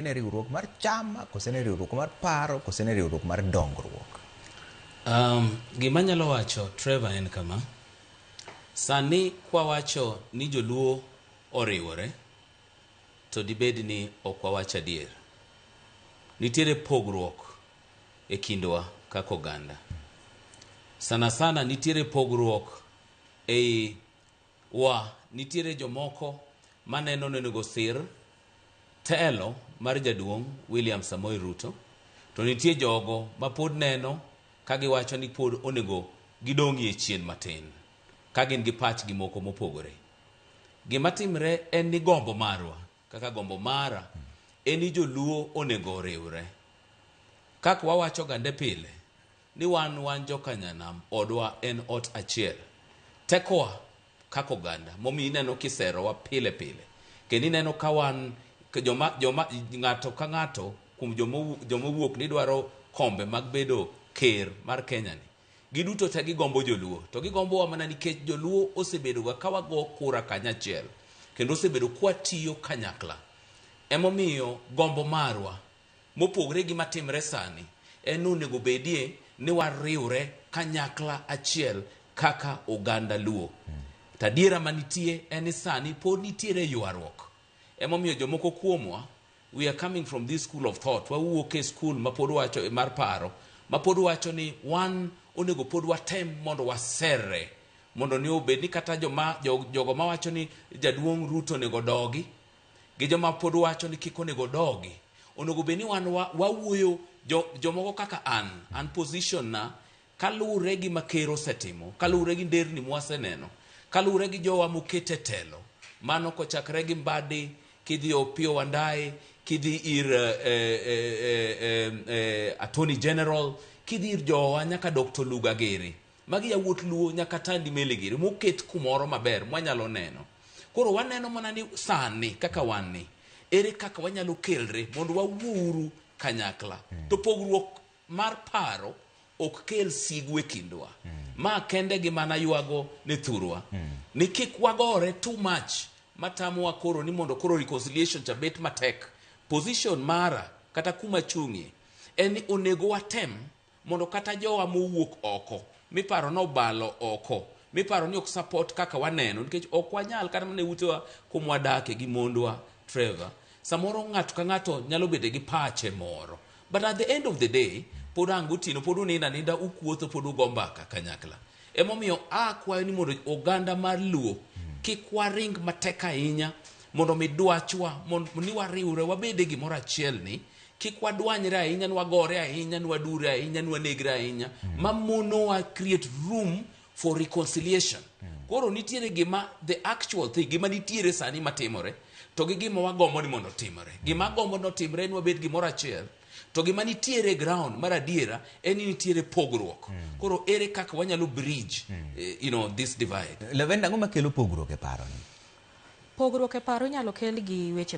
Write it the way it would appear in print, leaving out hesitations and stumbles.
Ne riwruok mar chama, kose ne riwruok mar paro, kose ne riwruok mar dongruok? Gima anyalo wacho, Trevor, en kama. Sani kwawacho ni joluo oriwore, to dibed ni ok wawacho adier. Nitiere pogruok e kindwa kaka oganda. Sana sana nitiere pogruok ei wa, nitiere jomoko maneno ni onego sir telo mar jaduong' William Samoei Ruto, to nitie jogo ma pod neno ka giwacho ni pod onego gidong'ie chien matin, ka gin gi pachgi moko mopogore. Gima timre en ni gombo marwa, kaka gombo mara, en ni joluo onego oriwre. Kaka wawacho gande pile, ni wan wan joka nyanam, odwa en ot achiel. Tekowa kaka oganda, momiyo ineno kiserowa pile pile. Kendo ineno ka wan joma, joma, ng'ato ka ng'ato kuom joma owuok ni dwaro kombe mag bedo ker mar Kenya ni. Giduto te gigombo joluo. To gigombowa mana nikech joluo osebedoga ka wago kura kanyachiel. Kendo osebedo kwatiyo kanyakla. Emomiyo gombo marwa, mopogre gi matimre sani, en ni onego bedie ni wariwre kanyakla achiel kaka oganda Luo. To adiera manitie en ni sani pod nitiere ywaruok. Emomiyo jomoko kuomwa, we are coming from this school of thought. Wawuok e school ma pod wacho mar paro, ma pod wacho ni wan onego pod watem mondo waserre, mondo ni obed ni kata joma, jogo mawacho ni jaduong' Ruto onego dogi, gi joma pod wacho ni kik onego dogi, onego bed ni wan wawuoyo jomoko kaka an position na kaluwre gi ma ker osetimo, kaluwre gi nderni mwaseneno, kaluwre gi jowa moket e telo, mano kochakre gi Mbadi, kidhi Opiyo Wandayi, kidhi ir Attorney General, kidhi ir jowa nyaka Dr. Luga giri. Magi yawuot Luo nyaka Tandi Meli giri moket kumoro maber mwanyalo neno. Koro waneno mana ni sani kaka wan ni, ere kaka wanyalo kelre mondo wawuouru kanyakla. To pogruok mar paro ok kel sigu e kindwa. Ma kende gima naywago ne thurwa. Ni kik wagore too much matamowa koro ni mondo koro reconciliation cha bet matek. Position mara kata kuma achung'ie en ni onego watem mondo kata jowa mowuok oko miparo nobalo oko miparo ni ok support kaka waneno, nikech ok wanyal kata mana e utewa kuma wadake gi mondwa, Trevor, samoro ng'ato ka ng'ato nyalo bedo gi pache moro, but at the end of the day pod ang' gotieno pod unindo aninda, ukuotho, pod ugo mbaka kanyakla. Emomiyo akwayo ni mondo oganda mar Luo kik waring matek ahinya mondo mi dwachwa mondo ni wariwre wabed e gimoro achiel, ni kik wadwanyre ahinya, ni wagore ahinya, ni wadure ahinya, ni wanegre ahinya, mamonowa create room for reconciliation. Koro nitiere gima the actual thing, gima nitiere sani matimore, to gi gima wagombo ni mondo otimore. Gima agombo ni otimre en wabed gimoro achiel, to gima nitiere ground mar adiera en ni nitiere pogruok. Koro ere kaka wanyalo bridge this divide? Lavenda, ang'o makelo pogruok e paro ni? Pogruok e paro inyalo kel gi weche